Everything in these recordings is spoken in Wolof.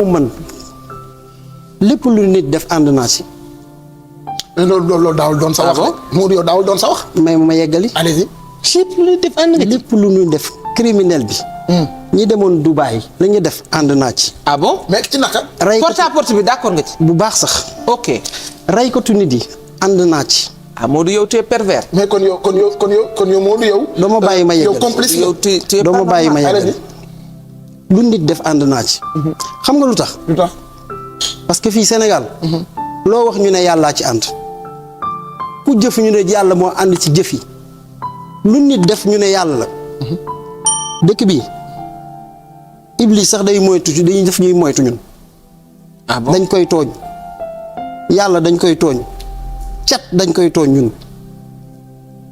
man lépp lu nit def ànd naa ci. mais loolu daawul doon sa wax. Modou yow daawul doon sa wax. may ma yeggali. allez-y. lépp lu nit def ànd nga ci. lépp lu ñu def criminel bi. ñi demoon Dubaï la ñu def ànd naa ci. ah bon. mais ci naka. rey ko porte à porte bi d'accord nga ci. bu baax sax. ok. rey ko tu nit yi ànd naa ci. ah Modou yow tu es pervers. mais kon yow Modou yow. doo ma bàyyi ma yeggali yow complice yow tu es doo ma bàyyi ma yeggali. lu nit def ànd naa ci. xam nga lu tax. lu tax. parce que fii Sénégal. loo wax ñu ne yàllaa ci ànd. ku jëf ñu ne yàlla moo ànd ci jëf yi. lu nit def ñu ne yàlla la. dëkk bi Iblis sax day moytu dañuy def ñuy moytu ñun. ah bon dañ koy tooñ. yàlla dañ koy tooñ. cat dañ koy tooñ ñun.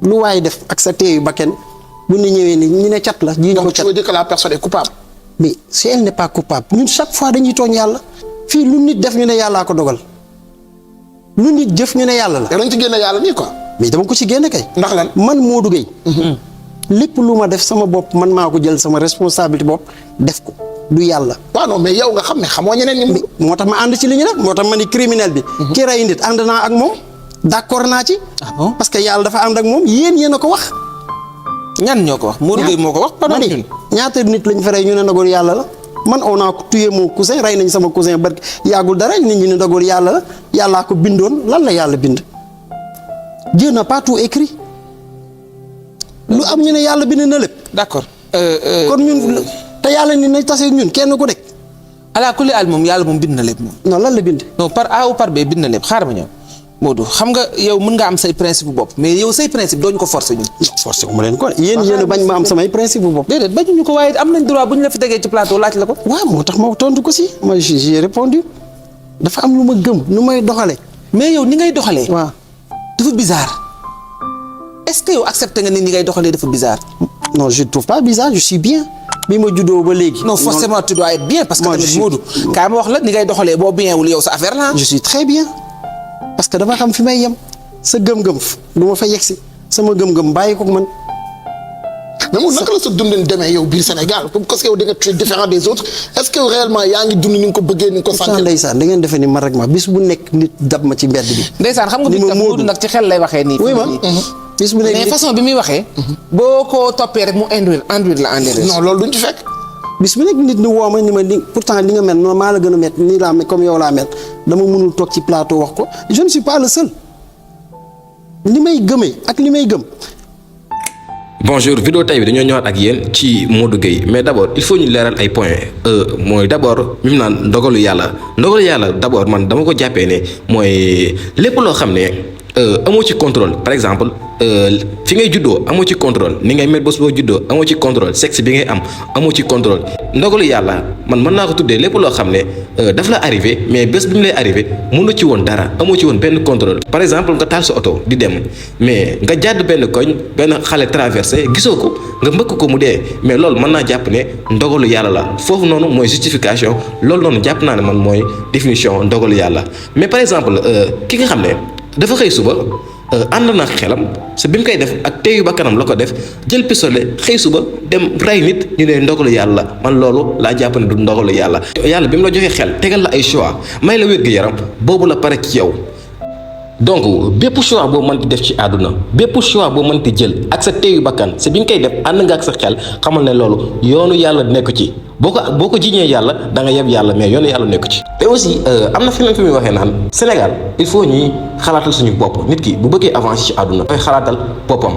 lu waay def ak sa teeyu bakken bu ñu ñëwee ni ñu ne cat la. jiiñ ko donc cat tu veux dire que la personne est coupable. mais si elle n'est pas coupable ñun chaque fois dañuy tooñ yàlla. fii lu nit def ñu ne yàllaa ko dogal. lu nit jëf ñu ne yàlla la. yow dañ ci génne yàlla nii quoi. mais dama ko ci génne kay. ndax lan. man Modou Gueye. lépp lu ma def sama bopp man maa ko jël sama responsabilité bopp def ko du yàlla. waaw non mais yow nga xam ne xamoo ñeneen ñi mu. moo tax ma ànd ci li ñu def moo tax ma ni criminel bi. ki rey nit ànd naa ak moom. d'accord naa ci. ah bon parce que yàlla dafa ànd ak moom yéen a ko wax. ñan ñoo ko wax Modou Gueye moo ko wax. ma pardon ni ñun. ñaata nit lañ fa rey ñu ne ndogal yàlla la man on a tué mon cousin rey nañ sama cousin barki yàggul dara nit ñi ne ndogal yàlla la yàllaa ko bindoon lan la yàlla bind. Dieu n'a pas tout écrit lu am ñu ne yàlla bind na lépp. d'accord. kon ñun te yàlla ni nañ tase ñun kenn ku nekk. ala kulli al moom yàlla moom bind na lépp moom. non lan la bind. non par A ou par B bind na lépp xaaral ma ñëw Modou xam nga yow mën nga am say principe bu bopp mais yow say principe dooñu ko forcer ñun. forcé ko ma leen ko yéen a bañ ma am samay principe bu bopp. déedéet bañuñu ko waaye am nañ droit bu ñu la fi tegee ci plateau laaj la ko. waaw moo tax ma tontu ko si moi j'ai répondu dafa am lu ma gëm nu may doxale mais yow ni ngay doxalee. waaw dafa bizarre est-ce que yow accepté nga ni ngay doxalee dafa bizarre. non je trouve pas bizarre je suis bien bi ma juddoo ba léegi. non forcément tu dois être bien parce que Moi, je tamit suis- Modou kaay ma wax la ni ngay doxalee boo bien wul yow sa affaire la je suis très bien parce que dama xam fi may yem sa gëm-gëm du ma fa yegsi sama gëm-gëm bàyyi ko man. mais moom naka la sa dundin demee yow biir Sénégal parce que yow da nga très différent des autres est-ce que réellement yaa ngi dund ni nga ko bëggee ni nga ko pourtant sentir. ndeysaan da ngeen defee ni man rek ma bis bu nekk nit dab ma ci mbedd bi. ndeysaan xam nga Ni nit ma tam Modou. Modou nag ci xel lay waxee nii. oui ma bis bu nekk mais nit façon bi muy waxee. boo ko toppee rek mu induire la en erreur. non loolu duñ ci fekk. bis bu nekk nit ni woo ma ni ma ni pourtant li nga mel non maa la gën a mel nii laa mel comme yow laa mel dama mënul toog ci plateau wax ko je ne suis pas le seul li may gëmee ak li may gëm. bonjour vidéo tey bi dañoo ñëwaat ak yéen ci Modou Gueye mais d'abord il faut ñu leeral ay points mooy d'abord mi mu naan ndogalu yàlla d'abord man dama ko jàppee ne mooy lépp loo xam ne amoo ci contrôle par exemple fi ngay juddoo amoo ci contrôle ni ngay mel bés boo juddoo amoo ci contrôle sexe bi ngay am amoo ci contrôle ndogalu yàlla man mën naa ko tuddee lépp loo xam ne daf la arrivé mais bés bi mu lay arrivé mënu ci woon dara amoo ci woon benn contrôle par exemple nga taal sa oto di dem mais nga jàdd benn koñ benn xale traversé gisoo ko nga mbëkk ko mu dee mais loolu mën naa jàpp ne ndogalu yàlla la foofu noonu mooy justification loolu noonu jàpp naa ne man mooy définition ndogalu yàlla mais par exemple ki nga xam ne dafa xëy suba ànd na xelam sa bi mu koy def ak teeyu ba kanam la ko def jël pistolet xëy suba dem rey nit ñu ne ndogalu yàlla man loolu laa jàpp ne du ndogalu yàlla. yàlla bi mu la joxee xel tegal la ay choix may la wér-gu-yaram boobu la pare ci yow donc bépp choix boo mënti def ci àdduna bépp choix boo mënti jël ak sa teeyu bakkan sa bi nga koy def ànd nga ak sa xel xamal ne loolu yoonu yàlla nekk ci boo ko jiñee yàlla da nga yeb yàlla mais yoonu yàlla nekk ci. te aussi am na feneen fi muy waxee naan Sénégal il faut ñuy xalaatal suñu bopp nit ki bu bëggee avancer ci àdduna koy xalaatal boppam.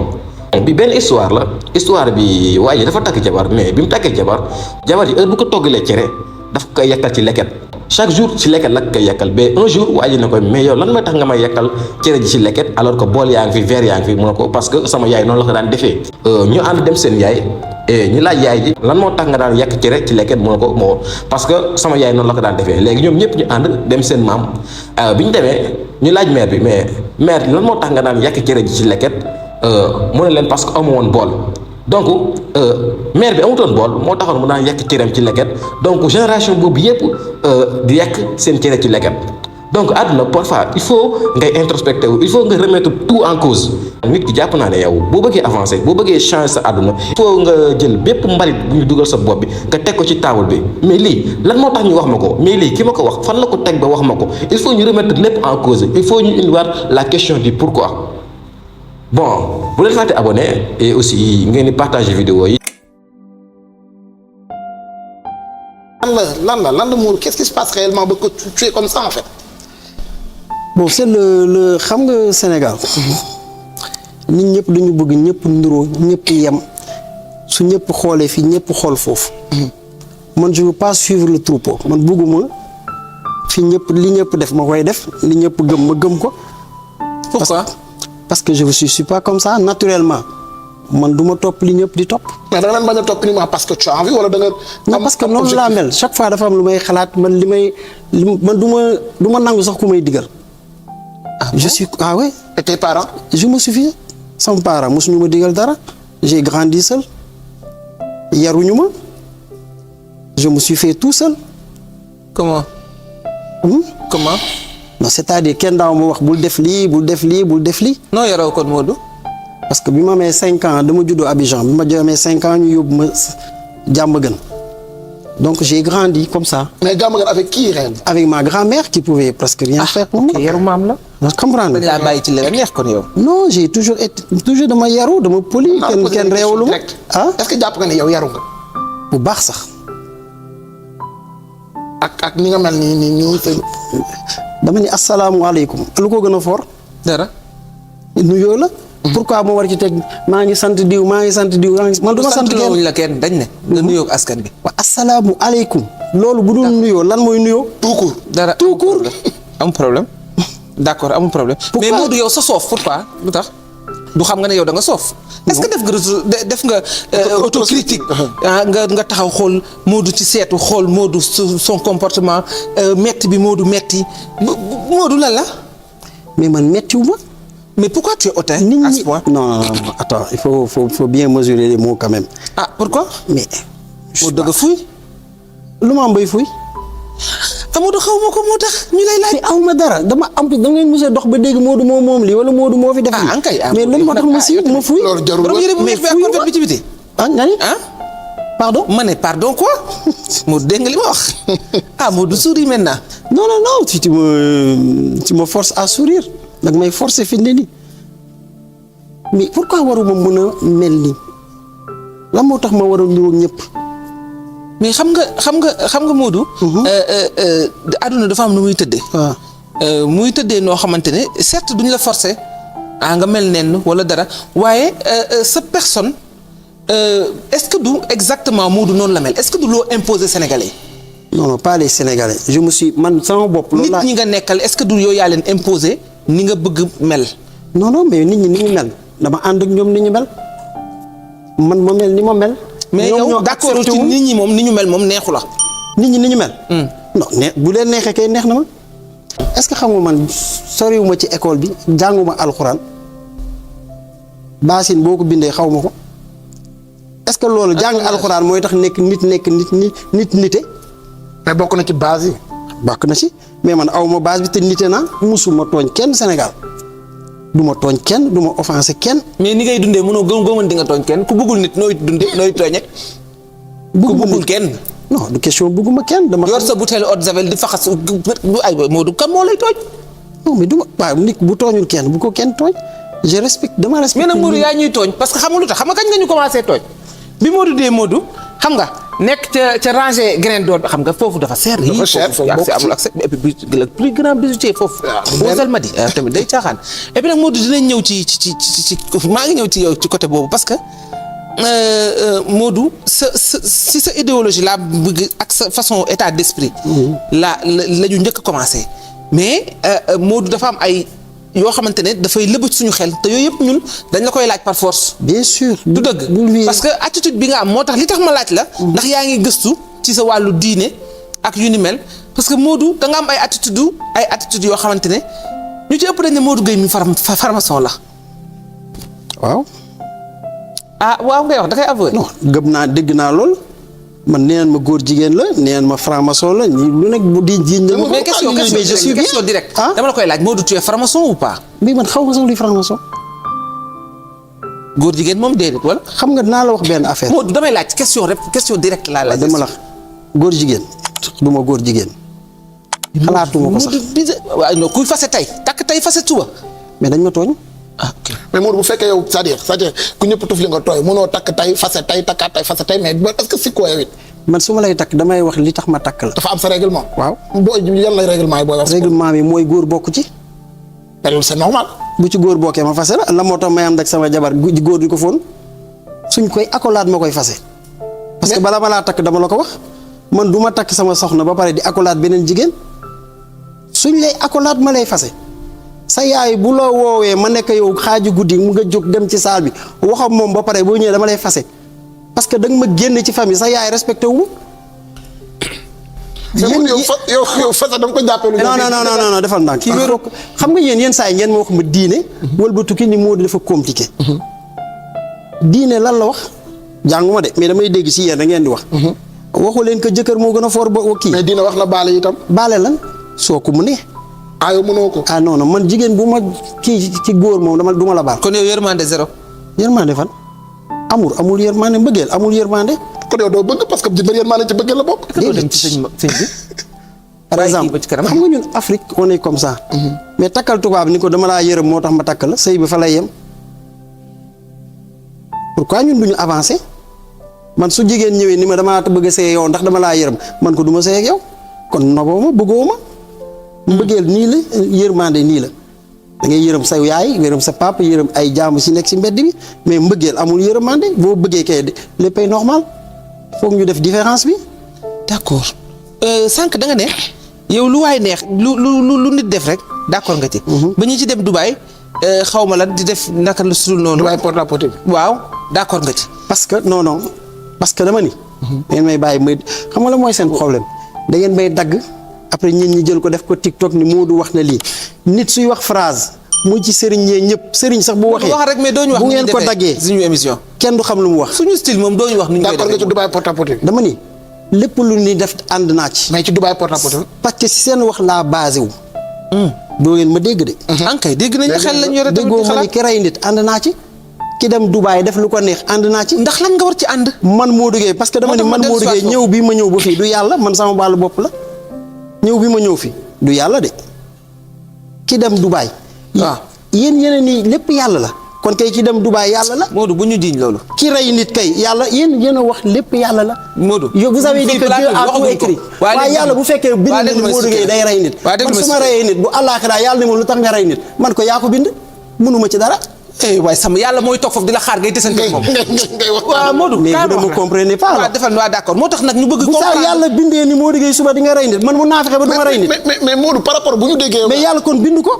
bi benn histoire la histoire bi waaye dafa takk jabar mais bi mu takkee jabar ji heure bu ko toggalee cere daf koy yekkal ci leket chaque jour ci leket la koy yekkal ba un jour waa ji ne ko mais yow lan mooy tax nga may yekkal cere ji ci leket alors que bool yaa ngi fi verre yaa ngi fi mu ne ko parce que sama yaay noonu la ko daan defee ñu ànd dem seen yaay ñu laaj yaay ji lan moo tax nga daan yekk cere ci leket mu ne ko moo parce que sama yaay noonu la ko daan defee léegi ñoom ñëpp ñu ànd dem seen maam bi ñu demee ñu laaj mère bi mais mère lan moo tax nga daan yekk cere ji ci leket mu ne leen parce que amu woon bool donc mère bi amutoon bool moo taxoon mu daan yekk cereem ci leket donc génération boobu yëpp di yekk seen cere ci leket donc àdduna parfois il faut ngay introspecter wu il faut nga remettre tout en cause nit ki jàpp naa ne yow boo bëggee avancer boo bëggee changer sa àdduna il faut nga jël bépp mbalit bu ñu dugal sa bopp bi nga teg ko ci table bi mais lii lan moo tax ñu wax ma ko mais lii ki ma ko wax fan la ko teg ba wax ma ko il faut ñu remettre lépp en cause il faut ñu indiwaat la question du pourquoi bon bu leen fàtte abonné et aussi ngeen di partager vidéo yi. lan la Modou qu'est-ce qui se passe réellement ba que tu es comme ça en fait. bon c'est le xam nga Sénégal nit ñëpp dañu bëgg ñëpp niroo ñëpp yem su ñëpp xoolee fii ñëpp xool foofu. man je veux pas suivre le troupeau man bëgguma fi ñëpp li ñëpp def ma koy def li ñëpp gëm ma gëm ko. pourquoi parce que je suis pas comme ça naturellement man du ma topp li ñëpp di topp. mais da nga leen bañ a topp uniquement parce que tu as envie wala da nga. non parce que noonu laa mel chaque fois dafa am lu may xalaat man man du ma nangu sax ku may digal. je suis ouais. et tes parents. je me suffis sama parents mosuñu ma digal dara j'ai grandi seul yaruñu ma je me suis fait tout seul. comment. comment. non c'est-à-dire kenn daaw ma wax bul def lii bul def lii bul def lii. non yaroo kon Modou. parce que bi ma amee 5 ans dama juddoo Abidjan bi ma amee 5 ans ñu yóbbu ma Diamaguène donc j'ai grandi comme ça. mais Diamaguène avec qui réellement. avec ma grand-mère qui pouvait presque rien faire pour moi. yaru maam la. comprendre dañ laa bàyyi ci leneen neex kon yow. non j'ai toujours dama yaru dama poli. kenn réewlu ma ah. est-ce que jàpp nga ne yow yaru nga. bu baax sax. ak ni nga mel nii ñu. dama ni asalaamualeykum lu ko gën a fort. dara. nuyoo la. pourquoi moo war ci teg maa ngi sant diw maa ngi sant diw man du ma sant kenn la kenn dañ ne. nga nuyoo ak askan bi. wa asalaamualeykum. loolu bu dul nuyoo lan mooy nuyoo. tout court. dara tout court. amul problème d'accord amul problème. mais Modou yow sa soof pourquoi lu tax. du xam nga ne yow da nga soof. est-ce que def nga autocritique nga taxaw xool Modou ci seetu xool Modou son comportement metti bi Modou metti Modou lan la. mais man mettiwu ma. mais pourquoi tu es hautain à ce point. non attends il faut bien mesurer les mots quand même. ah pourquoi. mais. Modou dëgg fuy. lu ma am bay fuy. Modou xaw ma ko moo tax ñu lay laaj. mais aw ma dara dama am da ngeen mos a dox ba dégg Modou moom lii wala Modou moo fi def. ah ankay mais lan moo tax ma si ma fuy. loolu jarul mais fuy bi ci biti. ah nga ni pardon. ma ne pardon quoi. Modou dégg nga li ma wax. ah Modou souris maintenant. non si tu me forces à sourire nag may forcer fi ne nii mais pourquoi waruma mën a mel nii lan moo tax ma war a ñëw ñëpp. mais xam nga Modou. àdduna dafa am nu muy tëddee. waaw muy tëddee noo xamante ne certes duñ la forcer nga mel nenn wala dara waaye sa personne est-ce que du exactement Modou noonu la mel est-ce que du loo imposer Sénégalais. non pas les Sénégalais je me suis man sama bopp. loolu laa nit ñi nga nekkal est-ce que du yow yaa leen imposer ni nga bëgg mel. non mais nit ñi ni ñu mel dama ànd ak ñoom ni ñu mel man ma mel ni ma mel. mais yow d'accord ci nit ñi moom ni ñu mel moom neexu la. nit ñi ni ñu mel. non bu leen neexee kay neex na ma. est-ce que xam nga man soriwuma ci école bi jànguma alxuraan baasin boo ko bindee xaw ma ko est-ce que loolu jàng alxuraan mooy tax nit nite. mais bokk na ci base yi. bokk na ci mais man awma base bi te nite naa musuma tooñ kenn Sénégal du ma tooñ kenn du ma offensé kenn. mais ni ngay dundee mënoo gëmën di nga tooñ kenn ku bëggul nit nooy dundee nooy tooñe. ku bëggul kenn. non du question bëgguma kenn dama. yor sa bouteille eau de javel di faxas ay Modou kam moo lay tooñ. non mais du ma waaw nit bu tooñul kenn bu ko kenn tooñ je respecte dama respecte. mais nag Modou yaa ñuy tooñ parce que xam nga lu tax xam nga kañ nga ñu commencé tooñ bi Modou dee Modou xam nga nekk ca rangée graine d'or xam nga foofu dafa seer. dafa cher foofu accès amul accès et puis le plus grand bijoutier foofu. waaw Almadies tamit day caaxaan. et puis nag Modou dinañ ñëw ci maa ngi ñëw ci yow ci côté boobu parce que Modou si sa idéologie laa bëgg ak sa façon état d'esprit. la ñu njëkk a commencé. mais Modou dafa am ay yoo xamante ne dafay lëbëj suñu xel te yooyu yëpp ñun dañ la koy laaj par force. bien sûr du dëgg parce que attitude bi nga am moo tax li tax ma laaj la. ndax yaa ngi gëstu ci sa wàllu diine ak yu ni mel parce que Modou da nga am ay attitude yoo xamante ne ñu ci ëpp dañ ne Modou Gueye mi farmason la. waaw. ah waaw ngay wax da koy avoué. non gëm naa dégg naa lool man neen ma góor jigéen la neen ma franc-maçon la lu nekk bu di jiiñ na ma. mais question direct dama la koy laaj Modou tu es franc-maçon ou pas. mais man xaw ma sax luy franc-maçon. góor jigéen moom déedéet wala. xam nga naa la wax benn affaire. Modou damay laaj question direct laa laaj. dama la góor jigéen du ma góor jigéen. xalaatuma ko sax waaw non kuy fase tey takk tey fase suba. mais dañ ma tooñ. ah ok mais Modou bu fekkee yow c'est-à-dire ku ñëpp tuf li nga tooy mënoo takk tey fase tey takkaat tey fase tey mais est-ce que si quoi yow it. man su ma lay takk damay wax li tax ma takk la. dafa am sa règlement. waaw boo yan lay règlement yi booy wax. règlement bi mooy góor bokk ci. mais loolu c'est normal. bu ci góor bokkee ma fase la moo tax may am ak sama jabar góor di ko fóon suñ koy accolade ma koy fase. parce que bala ma laa takk dama la ko wax man du ma takk sama soxna ba pare di accolade beneen jigéen suñ lay accolade ma lay fase. sa yaay bu la woowee ma nekk yow xaaju guddi mu nga jóg dem ci saal bi waxam moom ba pare boo ñëwee dama lay fase parce que da nga ma génn ci famille sa yaay respecté wu. yow fase dama ko jàppee lu. non defal ndànk kii wéru xam nga yéen saa yi ngeen ma wax ma diine. wëlbatu ki ni moo dafa compliqué. diine lan la wax jànguma de mais damay dégg si yéen da ngeen di wax. waxu leen que jëkkër moo gën a foor ba kii. mais diine wax na baale itam. baale lan soo ko mënee. yow mënoo ko. non man jigéen bu ma kii ci góor moom dama du ma la baal. kon yow yërmande zéro. yërmande fan. amul yërmande mbëggeel amul yërmande. kon yow doo bëgg parce que yërmande ci bëggeel la bokk. dem ci sëñ bi. par exemple xam nga ñun Afrique on est comme ça. mais takkal tubaab ni ko dama laa yërëm moo tax ma takk la sëy bi fa lay yem. pourquoi ñun du ñu avancé man su jigéen ñëwee ni ma damaa bëgg a sëy yow ndax dama laa yërëm man ko du ma sëy ak yow kon noboo ma bëggoo ma. mbëggeel nii la yërmande nii la da ngay yërëm sa yaay yërëm sa papa yërëm ay jaamu si nekk si mbedd bi mais mbëggeel amul yërmande boo bëggee kay léppay normal foog ñu def différence bi. d'accord sànq da nga ne yow lu waay neex lu nit def rek d'accord nga ci. ba ñu ci dem Dubaï xaw ma lan di def naka lu sudul noonu. Dubaï porte à porte bi. waaw d'accord nga ci. parce que non parce que dama ni. da ngeen may bàyyi may xam nga la mooy seen problème da ngeen may dagg. après ñi jël ko def ko TikTok ni Modou wax na lii nit suy wax phrase mu ci sëriñ ñee ñëpp sëriñ sax bu waxee. wax rek mais doo ñu wax bu ngeen ko daggee suñu émission. kenn du xam lu mu wax. suñu style moom doo ñu wax. nu ñu koy d'accord nga ci Dubaï porte à porte. dama ni lépp lu ni def ànd naa ci. mais ci Dubaï porte à porte. parce que si seen wax laa basé wu. doo ngeen ma dégg de. ankay dégg nañu xel lañ yore déggoo ma ni ki rey nit ànd naa ci. ki dem Dubaï def lu ko neex ànd naa ci. ndax lan nga war ci ànd. man Modou Gueye parce que dama ni man Modou Gueye ñëw bi ma ñëw ba fii du yàlla man sama wàllu bopp la ñëw bi ma ñëw fi du yàlla de ki dem Dubaï. waaw yéen yeneen nii lépp yàlla la kon kay ki dem Dubaï yàlla la. Modou bu ñu diñ loolu. ki rey nit kay yàlla yéen a wax lépp yàlla la. Modou yow vous avez dit que Dieu a tout écrit. waaye yàlla bu fekkee bind na ni Modou Gueye day rey nit. man su ma reyee nit bu àllaaxira yàlla ne moom lu tax nga rey nit man ko yaa ko bind mënuma ci dara. waaye sama yàlla mooy toog foofu di la xaar ngay desante moom. ngay wax waaw Modou. mais vous ne me comprenez pas. waaw defal waaw d'accord moo tax nag ñu bëgg. bu saa yàlla bindee ni Modou Gueye suba di nga rey nit man mun naa fexe ba du ma rey nit. mais Modou par rapport bu ñu déggee. mais yàlla kon bind ko.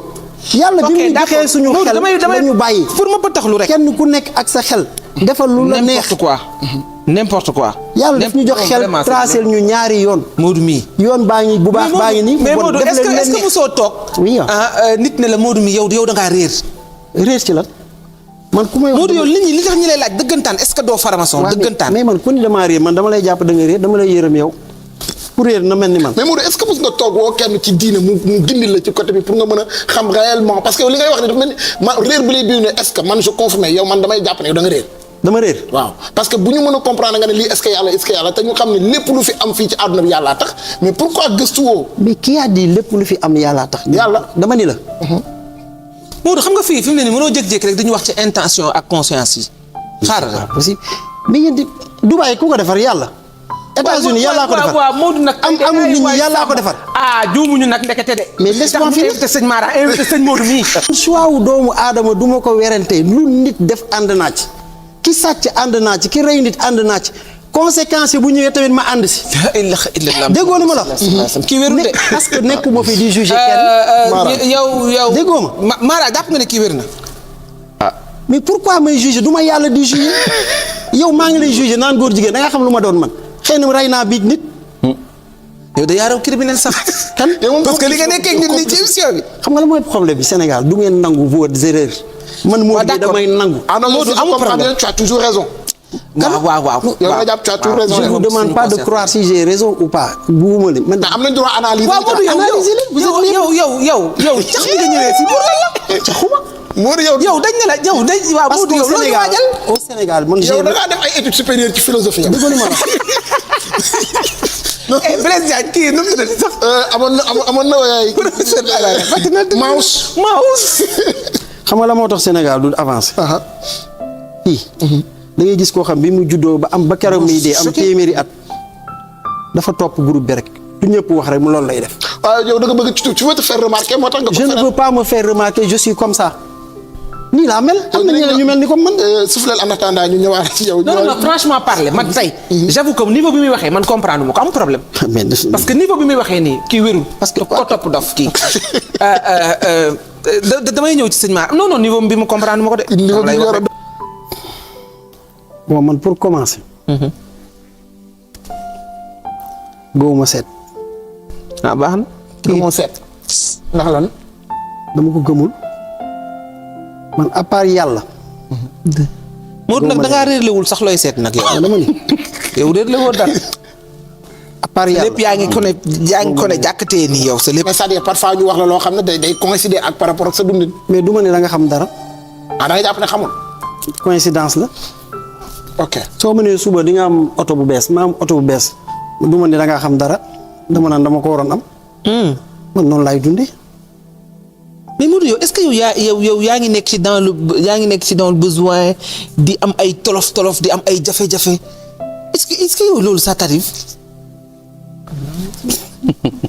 yàlla bi mu joxee suñu xel la ñu bàyyi. pour ma pëtaxlu rek. kenn ku nekk ak sa xel. defal lu la neex n'importe quoi. yàlla daf ñu jox xel tracé ñu ñaari yoon. Modou mii. yoon baa ngi bu baax baa ngi nii. mais Modou est-ce que mosoo toog. oui nit ne la Modou mii yow da ngaa réer. réer ci lan. man ku may wax Modou yow li tax ñu lay laaj dëggantaan est-ce que doo faramason dëggantaan. mais man ku ni damaa réer man dama lay jàpp da nga réer dama lay yërëm yow. ku réer na mel ni man. mais Modou est-ce que mos nga toog woo kenn ci diine mu gindi la ci côté bi pour nga mën a xam réellement parce que li ngay wax ne dafa mel ni man réer bu lay biir ne est-ce que man je confirme yow man damay jàpp ne yow da nga réer. dama réer. waaw parce que bu ñu mën a comprendre nga ne lii est-ce que yàlla te ñu xam ne lépp lu fi am fii ci àdduna bi yàllaa tax mais pourquoi gëstu woo. mais qui a dit lépp lu fi am yàllaa tax. yàlla dama ni la. Modou xam nga fii fi mu ne nii mënoo jékki-jékki rek dañu wax ci intention ak conscience yi. xaaral rek aussi mais yéen di Dubaï ku ko defar yàlla. États-Unis yàllaa ko defar waaw Modou nag. amul nit ñi yàllaa ko defar. juumuñu nag ndekete de. mais laisse-moi finir invité sëñ Mara invité sëñ Modou mii. choix wu doomu aadama du ma ko werante lu nit def ànd naa ci ki sàcc ànd naa ci ki rey nit ànd naa ci conséquences yi bu ñëwee tamit ma ànd si. déggoo li ma la wax. kii wérul de parce que nekkuma fi di juger kenn. yow déggoo ma. Mara jàpp nga ne kii wér na. mais pourquoi may juger du ma yàlla di juger yow maa ngi lay juger naan góor jigéen da nga xam lu ma doon man xëy na rey naa biig nit. yow da yaa raw criminel sax. kan parce que li nga nekkee nit ñi ci émission bi. xam nga la mooy problème bi Sénégal du ngeen nangu vos erreurs. man moo di damay nangu. ah non Modou amul problème tu as toujours raison. waaw. yow nga jàpp tu as tout raison. je vous demande pas de croire si j'ai raison ou pas buuma leen man. mais am nañ droit analyser. waaw yow cax bi nga ñëwee fii pour lan la. caxuma. Modou yow dañ ne la yow dañ waaw parce Modou que yow loolu ñu waajal. au Sénégal man yow da ngaa def ay études supérieures ci philosophie. dëgg ma la. Blaise Diagne kii nu mu tuddati sax. amoon na waay. Maus. xam nga la moo tax Sénégal du avancé. fii. da ngay gis koo xam bi mu juddoo ba am ba keroog muy dee am téeméeri at. dafa topp groupe bi rek du ñëpp wax rek mu loolu lay def. waaw yow da nga bëgg tu veux te faire remarquer moo tax nga. je ne veux pas me faire remarquer je suis comme ça. nii laa mel. am na ñeneen ñu mel ni comme man. souffleel en attendant ñu ñëwaat ci yow. non franchement parler man tey. j'avoue que niveau bi muy waxee man comprendre ma ko am problème. parce que niveau bi muy waxee nii kii wérul. parce que ko topp dof kii. damay ñëw ci sëñ Ma non niveau bi mu comprendre ma ko de. niveau bi ñu bon man pour commencer. gëwuma seet. baax na. gëmoo seet. ndax lan. dama ko gëmul. man à part yàlla. Modou nag da ngaa réerlewul sax looy seet nag yow. dama ni. yow réerlewoo dara. à part yàlla lépp yaa ngi ko ne jàkkatee nii yow sa lépp. mais c'est-à-dire parfois ñu wax la loo xam ne day coïncider ak par rapport ak sa dundin. mais du ma ne da nga xam dara. da nga jàpp ne xamul. coïncidence la. ok soo mënee suba di nga am oto bu bees ma am oto bu bees du ma ne da ngaa xam dara dama naan dama ko waroon am. man noonu laay dundee. mais Modou yow est-ce que yow yaa ngi nekk ci dans le besoin di am ay tolof di am ay jafe-jafe est-ce que yow loolu ça t'arrive.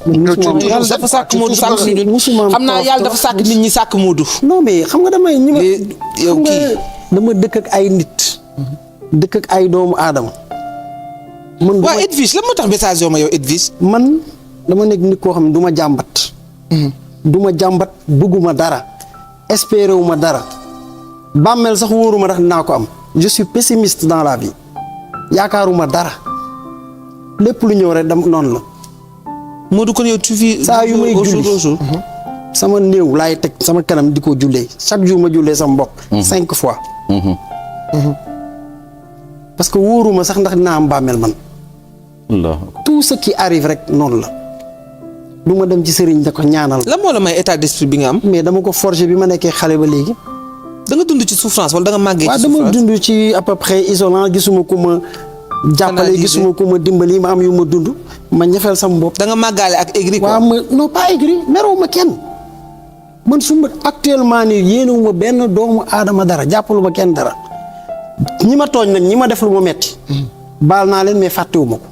yàlla dafa sàkk Modou sàkk si ñun xam naa yàlla dafa sàkk nit ñi sàkk Modou. non mais xam nga damay ñi ma yow kii dama dëkk ak ay nit. dëkk ak ay doomu aadama. man waaw Edwige lan moo tax message yoo ma yow Edwige. man dama nekk nit koo xam ne du ma jàmbat. du ma jàmbat bëgguma dara. espéré wu ma dara. bàmmeel sax wóoruma ndax dinaa ko am. je suis pessimiste dans la vie. yaakaaruma dara. lépp lu ñëw rek noonu la. Modou kon yow tu vis. saa yu may julli sama néew laay teg sama kanam di ko jullee chaque jour ma jullee sama bopp. 5 fois. parce que wóoruma sax ndax dinaa am bàmmeel man. tout ce qui arrive rek noonu la. du ma dem ci sëriñ da ko ñaanal. lan moo la may état d'esprit bi nga am. mais dama ko forger bi ma nekkee xale ba léegi. da nga dund ci souffrance wala da nga màggee ci souffrance. waaw dama dund ci à peu près isolant gisuma ku ma. jàppale gisuma ku ma dimbali ma am yu ma dund. ma ñafeel sama bopp. da nga màggaale ak aigri quoi. waaw ma non pas aigri merewuma kenn. man su ma actuellement nii yéenewuma benn doomu aadama dara jàppaluma kenn dara. ñi ma tooñ nag ñi ma def lu ma metti baal naa leen mais fàttewuma ko.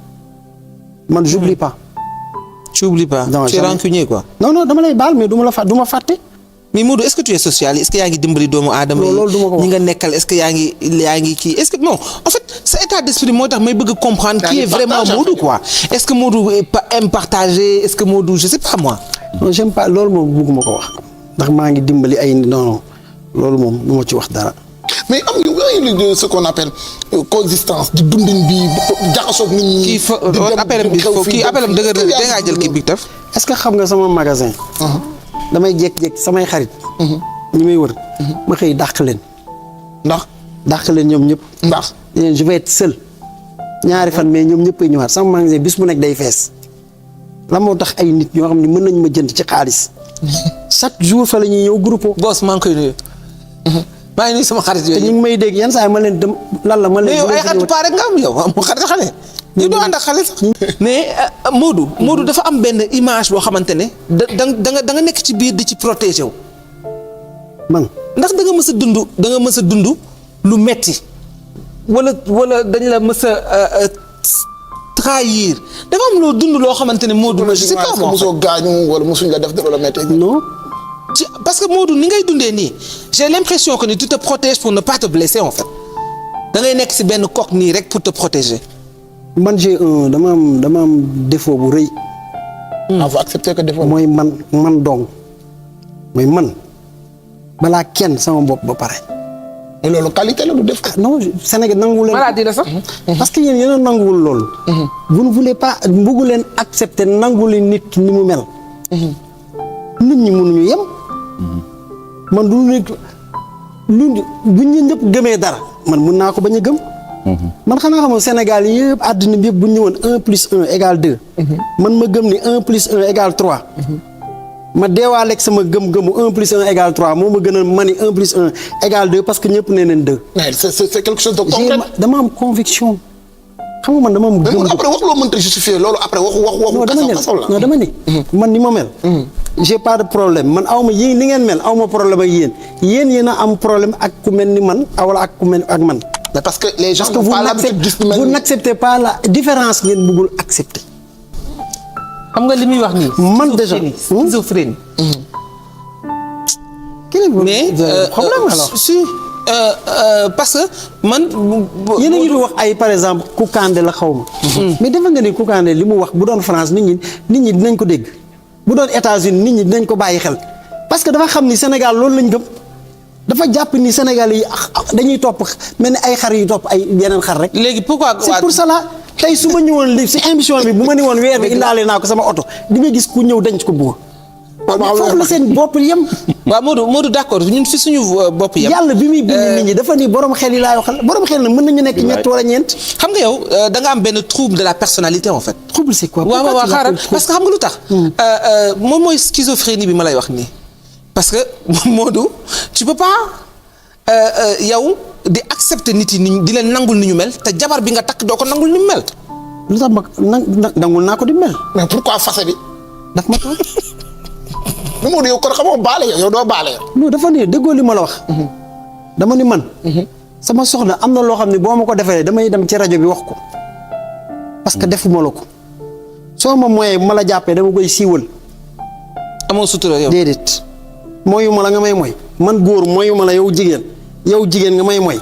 man j'oublie pas. tu oublies pas. non tu es rancunier quoi. non dama lay baal mais du ma la fàtte. mais Modou est-ce que tu es social est-ce que yaa ngi dimbali doomu aadama yi. loolu du ma ko wax ñi nga nekkal est-ce que yaa ngi kii est-ce que non en fait sa état d'esprit moo tax may bëgg a comprendre. qui est vraiment Modou quoi. est-ce que Modou aime partager est-ce que Modou je sais pas moi. non j'aime pas loolu moom bëgguma ko wax ndax maa ngi dimbali ay non loolu moom du ma ci wax dara. mais am na ce qu'on appelle coexistence di dundin bi jaxasoog nit ñi. kii fa appelam dëgër na da ngaa jël kii Big Taf. est-ce que xam nga sama magasin. damay jékki-jékki samay xarit. ñi may wër. ma xëy dàq leen. dàq leen ñoom ñëpp. ndax je vais être seul. ñaari fan mais ñoom ñëpp ay ñëwaat sama magasin bis mu nekk day fees. la moo tax ay nit ñoo xam ne mën nañ ma jënd ci xaalis. chaque jour fa la ñuy ñëw groupe. boss maa ngi koy nuyu. maa ngi nuyu sama xarit yooyu. te ñu ngi may dégg yenn saa yi ma leen dem lan la ma leen. mais yow ay xarit paa rek nga am yow mu xarit xale. ñu doo ànd ak xale sax. mais Modou dafa am benn image boo xamante ne da nga nekk ci biir di ci protéger wu. man ndax da nga mës a dund lu metti wala dañ la mës a trahir dafa am loo dund loo xamante ne Modou. je sais pas moi mosoo gaañu wala mosuñ la def dara la metti. non. parce que Modou ni ngay dundee nii j'ai l'impression que ni tu te protèges pour ne pas te blesser en fait da ngay nekk ci benn coque nii rek pour te protéger. man dama am défaut bu rëy. faut accepter que défaut. mooy man dong mooy man balaa kenn sama bopp ba pare. mais loolu qualité la du def. non Sénégal nanguwul leen. maladie la sax. parce que yéen a nanguwul loolu. vous ne voulez pas bëggu leen accepter nanguwul nit ni mu mel. nit ñi mënuñu yem. man du nit bu ñu ñëpp gëmee dara man mën naa ko bañ a gëm. man xanaa xamoo Sénégal yëpp àdduna bi yëpp bu ñu ñëwoon 1 plus 1 égale 2. man ma gëm ni 1 plus 1 égale 3. ma deewaaleeg sama gëm-gëmu 1 plus 1 égale 3 moo ma gën a ma ni 1 plus 1 égale 2 parce que ñëpp nee nañ 2. mais c'est quelque chose de concret. dama am conviction. xam nga man dama am gëm. mais après wax loo mënta justifier loolu après waxu kasaw la. non dama ni man ni ma mel. j'ai pas de problème man aw ma yéen ni ngeen mel aw ma problème ak yéen yéen a am problème ak ku mel ni man wala ak ku mel ak man. mais parce que les gens vous n'acceptez pas la différence ngeen bëggul accepter. xam nga li muy wax nii. man déjà schizophrénie. mais problème alors si parce que man. yéen a ngi wax ay par exemple Kounkandé la xaw ma. mais defe nga ni Kounkandé li mu wax bu doon France nit ñi dinañ ko dégg bu doon États-Unis nit ñi dinañ ko bàyyi xel parce que dafa xam ni Sénégal loolu lañ gëm dafa jàpp ni Sénégal yi dañuy topp mel ni ay xar yu topp ay yeneen xar rek. léegi pourquoi. c'est pour cela tey su ma ñëwoon li si émission bi bu ma ni woon weer bi indaale naa ko sama oto di nga gis ku ñëw denc ko buur. foofu la seen bopp yem. waaw Modou d'accord ñun fi suñu bopp yem. yàlla bi muy bind nit ñi dafa ni borom xel yi laay waxal borom xel na mën nañu nekk ñett wala ñeent. xam nga yow da nga am benn trouble de la personnalité en fait. trouble c'est quoi. waaw xaaral parce que xam nga lu tax. moom mooy schizophrénie bi ma lay wax nii. parce que Modou tu peux pas yow di accepter nit yi di leen nangul ni ñu mel te jabar bi nga takk doo ko nangul ni mu mel. lu tax ma nangul naa ko di mel. mais pourquoi fase bi. daf ma toog. nu mu yow kon xamoo baale yow doo baale yow. non dafa ne déggoo li ma la wax. dama ni man. sama soxna am na loo xam ne boo ma ko defee damay dem ci rajo bi wax ko. parce que defuma la ko. soo ma mooyee ma la jàppee dama koy siiwal. amoo sutura yow. déedéet mooyu ma la nga may mooy man góor mooyu ma la yow jigéen nga may mooy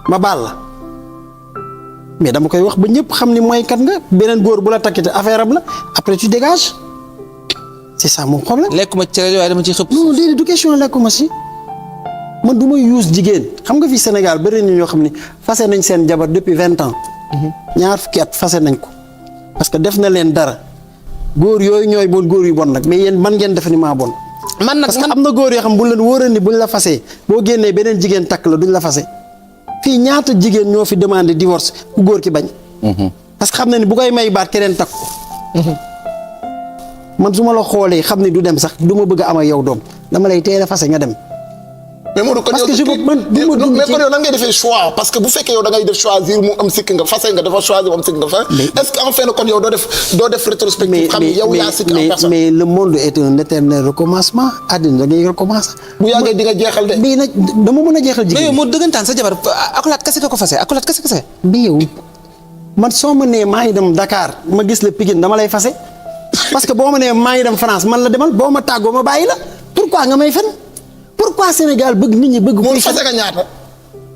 ma baal la mais dama koy wax ba ñëpp xam ni mooy kat nga beneen góor bu la takkite affaire am la après tu dégages c'est ça mon problème. lekkuma ci rajo waaye dama ciy xëpp. non déedéet du question lekkuma si man du may use jigéen xam nga fii Sénégal bëri na ñoo xam ni fase nañ seen jabar depuis 20 ans. ñaar fukki at fase nañ ko parce que def na leen dara góor yooyu ñooy bon góor yu bon nag mais yéen man ngeen def ni maa bon. man nag parce que am na góor yoo xam bu leen wóoree ni buñ la fasee boo génnee beneen jigéen takk la duñ la fase fii ñaata jigéen ñoo fi demandé divorce ku góor ki bañ. parce que xam na ni bu koy may baat keneen takk ko. man su ma la xoolee xam ni du dem sax du ma bëgg a am ak yow doom dama lay teel a fase nga dem. mais Modou kon parce que je veux man du ma dund mais ci kon yow nan ngay defee choix parce que bu fekkee yow da ngay def choisir mu am sikk nga fase nga dafa choisir mu am sikk nga fa. est-ce que en fin de compte yow doo def rétrospective. xam ni yow yaa sikk en personne. mais le monde est un éternel recommencement àddina da ngay recommencer. bu yàggee di nga jeexal de. mais nag dama mën a jeexal jigéen. mais yow moo dëggantaan sa jabar akulaat kese nga ko fase akulaat kese. mais yow man soo ma nee maa ngi dem Dakar ma gis la Pikine dama lay fase parce que boo ma nee maa ngi dem France man la demal boo ma tàggoo ma bàyyi la pourquoi nga may fen pourquoi Sénégal bëgg nit ñi bëgg. moom fase nga ñaata.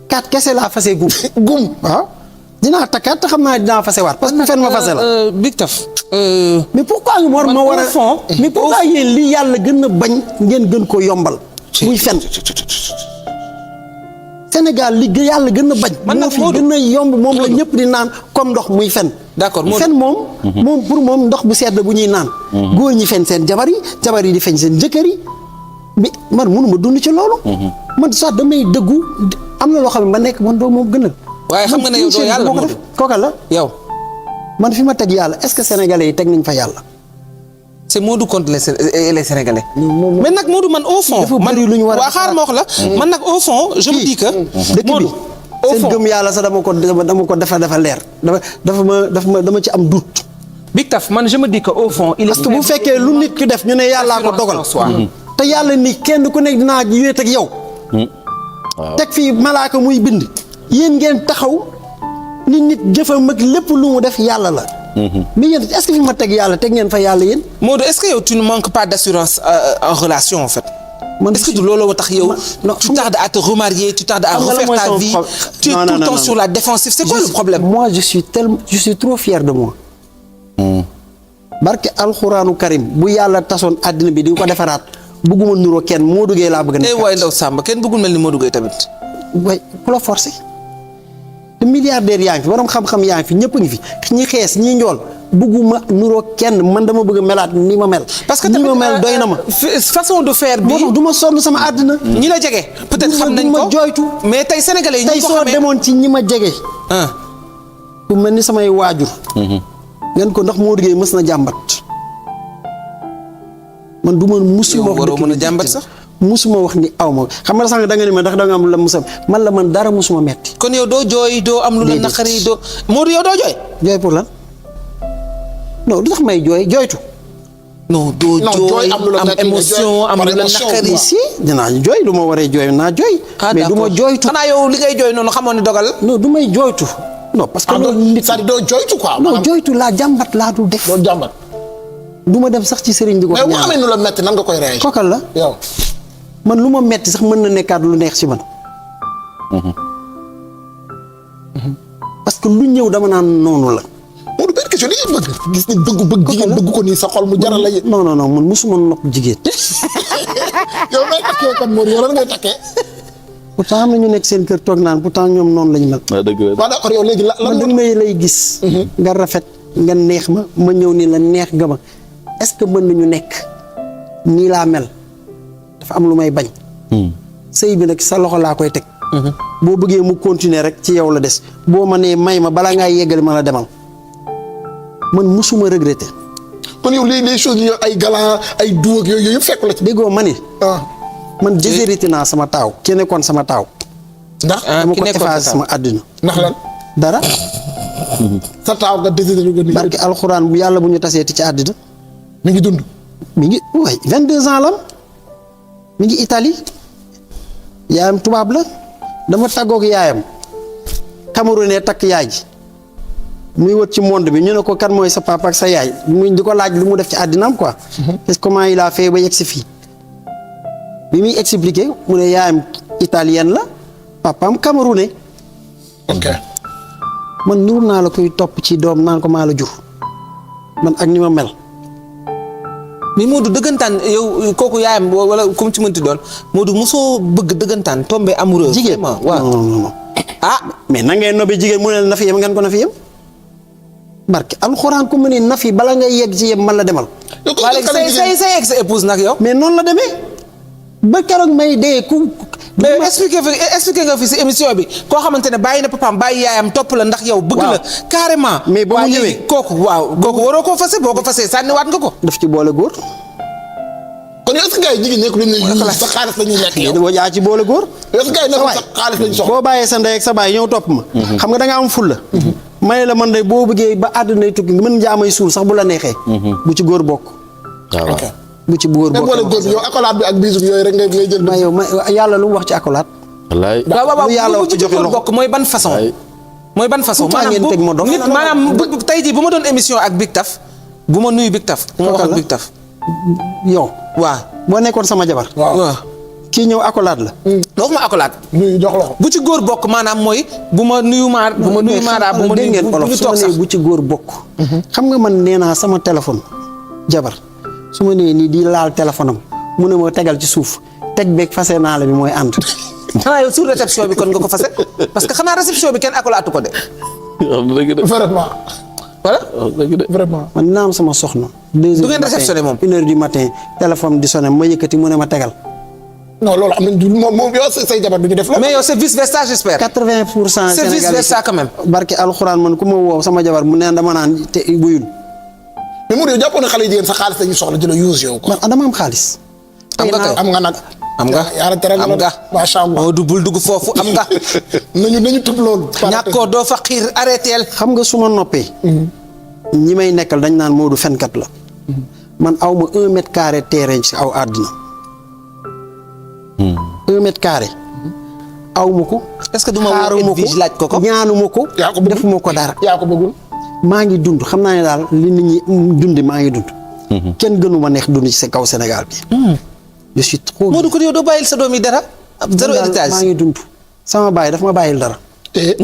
4 kese laa fase gum. gum waaw dinaa takkaat te xam naa dinaa fase waat parce que fen ma fase la. Big Taf. mais pourquoi nga war ma war a fond. mais pourquoi yéen li yàlla gën a bañ ngeen gën ko yombal. muy fen. Sénégal li yàlla gën a bañ. man nag moo fi gën a yomb moom la ñëpp di naan comme ndox muy fen. d'accord fen moom. moom pour moom ndox bu sedd bu ñuy naan. góor ñi fen seen jabar yi di fen seen jëkkër yi. bi man mënuma dund ci loolu. man sax damay dëggu am na loo xam ne ma nekk man doo moom gënal. waaye xam nga ne yow doo yàlla moo def kooka la. yow. man fi ma teg yàlla est-ce que sénégalais yi teg nañ fa yàlla. c'est Modou contre les Sénégalais. mais nag Modou man au fond. dafa bëri lu ñu war a xaar ma wax la. man nag au fond je me dis que. dëkk bi seen gëm yàlla sax dama ko dafa leer dama ci am doute. Big Taf man je me dis que au fond. parce que bu fekkee lu nit ki def ñu ne yàllaa ko dogal. te yàlla ni kenn ku nekk dinaa wéet ak yow. teg fii malaaka muy bind. yéen ngeen taxaw ni nit jëfam ak lépp lu mu def yàlla la. mais yéen est-ce que fi ma teg yàlla teg ngeen fa yàlla yéen. Modou est-ce que yow tu ne manques pas d'assurance en relation en fait. est-ce que du looloo tax yow. tu tardes à te remarier tu tardes à refaire ta vie. tu es tout le temps sur la défensive c'est quoi le problème. moi je suis trop fier de moi. barke alxuraanu karim bu yàlla tasoon àddina bi di ko defaraat bëgguma nuroo kenn Modou Gueye laa bëgg a nekk. waaye ndaw Samba kenn bëggul mel ni Modou Gueye tamit. way ku la forcé te milliardaire yaa ngi fi borom xam-xam yaa ngi fi ñëpp a ngi fi ñi xees ñi njool bëgguma nuroo kenn man dama bëgg a melaat ni ma mel. parce que ni ma mel doy na ma. façon de faire bi moo tax du ma sonn sama àddina. ñi la jege peut-être xam nañ ko ma jooytu. mais tey sénégalais yi tey soo demoon ci ñi ma jege. ku mel ni samay waajur. ngeen ko ndax Modou Gueye mës na jàmbat. man du ma musuma wax waroo mën a jàmbat sax. musuma wax ni aw ma xam nga sànq da nga ni ma ndax da nga am la musa man dara musuma metti. kon yow doo jooy doo am lu la naqari doo Modou yow doo jooy. jooy pour lan non lu tax may jooy jooytu. non doo jooy am émotion am lu la naqari. si dinaa jooy lu ma waree jooy naa jooy. mais du ma jooytu. xanaa yow li ngay jooy noonu xamoon ni dogal. non du may jooytu. non parce que loolu nit c'est-à-dire doo jooytu quoi. non jooytu laa jàmbat laa dul def. doo jàmbat. du ma dem sax ci sëriñ bi ko. mais bu amee nu la metti nan nga koy réagir. kookal la yow. man lu ma metti sax mën na nekkaat lu neex ci man. parce que lu ñëw dama naan noonu la. Modou benn question li ngeen bëgg. gis ni bëgg jigéen bëgg ko nii sa xol mu jaral la. non non non man musuma nopp jigéen. yow ngay takkee kon Modou yow lan ngay takkee. pourtant am na ñu nekk seen kër toog naan pourtant ñoom noonu lañu mel. waaw dëgg la. waaw d'accord yow léegi lan man dañ may lay gis. nga rafet nga neex ma ñëw ni la neex nga ma est-ce que mën nañu nekk nii laa mel dafa am lu may bañ. sëy bi nag sa loxo laa koy teg. boo bëggee mu continuer rek ci yow la des boo ma nee may ma balaa ngaa yeggali ma la demal man musuma regretter. kon yow les choses yi ay galant ay duu ak yooyu yëpp fekk la ci. déggoo ma ni ah man déshérité naa sama taaw ki nekkoon sama taaw. ndax dama ko effacé sama àddina. ndax lan. dara. sa taaw nga décidé lu gën. barke alxuraan bu yàlla bu ñu taseeti ci àddina. mi ngi dund. mi ngi waay 22 ans la am mi ngi Italie yaayam tubaab la dama tàggoog yaayam Camerounais takk yaay ji muy wët ci monde bi ñu ne ko kan mooy sa papa ak sa yaay muy di ko laaj lu mu def ci àddinaam quoi. parce que comment il a fait ba yegg si fii bi muy expliqué mu ne yaayam italienne la papaam Camerounais. ok. man nur naa la koy topp ci doom naan ko maa la jur man ak ni ma mel. mais Modou dëggantaan yow kooku yaayam wala comme ci mënti doon Modou mosoo bëgg dëggantaan tombé amoureux. jigéen waaw non. ah mais na ngay nobee jigéen mu ne na fi yem ngeen ko na fi yem barke alxuraan ku mu ne na fi bala ngay yegg ci yem man la demal. waa léegi say ex épouse nag yow. mais noonu la demee ba keroog may dee ku. mais expliqué nga fi si émission bi koo xamante ne bàyyi na papaam bàyyi yaayam topp la ndax yow. bëgg la carrément. mais ba mu ñëwee kooku waroo koo fase boo ko fasee sànniwaat nga ko. daf ci boole góor. kon yow est-ce que gars yi jigéen ñi nekk nañu sa xaalis la ñuy lekk yow. boo jaa ci boole góor. est-ce que gars yi nekk sa xaalis la ñu soxla. boo bàyyee sa ndey ak sa baay ñëw topp ma. xam nga da nga am fulla. may la man de boo bëggee ba àdduna tukki mën ngaa may suul sax bu la neexee. bu ci góor bokk. waaw bu ci góor bokk. boole góor bi yow accolade bi ak bisou yooyu rek ngay jël. ma yow yàlla lu mu wax ci accolade. wallaay. waaw lu yàlla wax ci joxe loxo bokk mooy ban façon. mooy ban façon maanaam tey jii bu ma doon émission ak Big Taf bu ma nuyu Big Taf. bu ma wax ak Big Taf. yow. waaw boo nekkoon sama jabar. waaw. kii ñëw accolade la. waxuma accolade. nuyu jox loxo. bu ci góor bokk maanaam mooy bu ma nuyu maara bu ma nuyu ngeen olof ñu su toog ma sax nee bu ci góor bokk. xam nga man nee naa sama téléphone jabar su ma nee nii di laal téléphone am mu ne ma tegal ci suuf teg beeg fase naa la bi mooy ànd. xanaa yow sur réception bi kon nga ko fase parce que xanaa réception bi kenn accolade ko de. wax dëgg de. vraiment. voilà. wax dëgg de. vraiment. man dinaa am sama soxna. 2 heures du ngeen réceptionné moom. 1 heure du matin téléphone di sonné ma yëkkati mu ne ma tegal. non loolu am nañ moom yow say jabar du ñu def loolu. mais yow c'est vice versa j'espère. 80% c'est vice versa quand même. barke alxuraan man ku ma woo sama jabar mu neen dama naan te buyul. mais Modou yow jàppoon na xale jigéen sa xaalis la ñuy soxla di la use yow quoi. man dama am xaalis. am nga kay am nga nag. am nga yàlla tere am nga macha allah. Modou bul dugg foofu am nga. nañu tëb loolu. ñàkkoo doo fa xiir arrêteel. xam nga su ma noppee. ñi may nekkal dañ naan Modou fenkat la. man aw ma 1 mètre carré terrain ci aw àddina. 1 mètre carré. aw ma ko. est-ce que du ma woo Edwige laaj ko ko ñaanuma ko. yaa ko bëggul defuma ko dara. yaa ko bëggul. maa ngi dund xam naa ne daal li nit ñi dundi maa ngi dund. kenn gënu ma neex dund ci sa kaw Sénégal bi. je suis trop. Modou ko yow doo bàyyil sa doom yi dara. zéro héritage maa ngi dund. sama baay daf ma bàyyil dara. te